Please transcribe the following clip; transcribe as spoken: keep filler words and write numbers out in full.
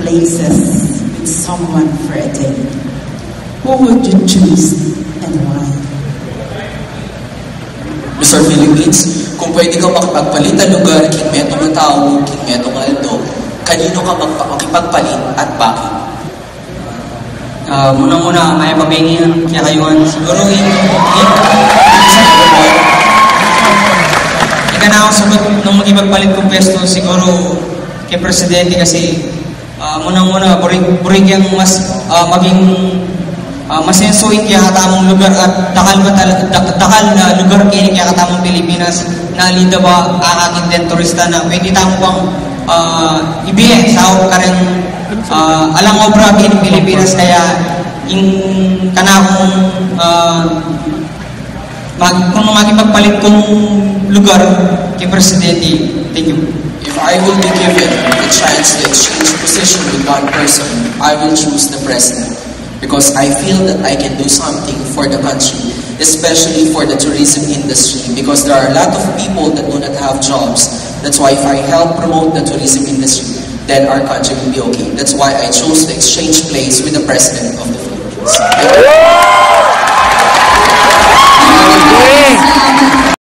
places with someone for a day, who would you choose and why? Mister Philippines, kung pwede ka makipagpalit a lugar king metung a tau king metung a aldo, kaninu ka magpa- makipagpalit at bakit? Ah, muna-muna, mayap a bengi kekayu ngan siguru, i, i, ika na akong sagot nung makipagpalit kung pwestu siguru kay Presidente kasi, ah, muna-muna, buri, buri keng mas, ah, maging, ah, masenso ing kekatamung lugar at dakal, dakal na lugar keng kekatamung Pilipinas na alida ba akakit den turista na pwede tamu bang, ah, ibie sa kareng, ah, alang obra keng Pilipinas kaya ing kanakung, ah, mag, kung makipagpalit kung lugar kay Presidente. Thank you. If I will be given the chance to exchange position with one person, I will choose the president because I feel that I can do something for the country, especially for the tourism industry, because there are a lot of people that do not have jobs. That's why if I help promote the tourism industry, then our country will be okay. That's why I chose to exchange place with the president of the Philippines.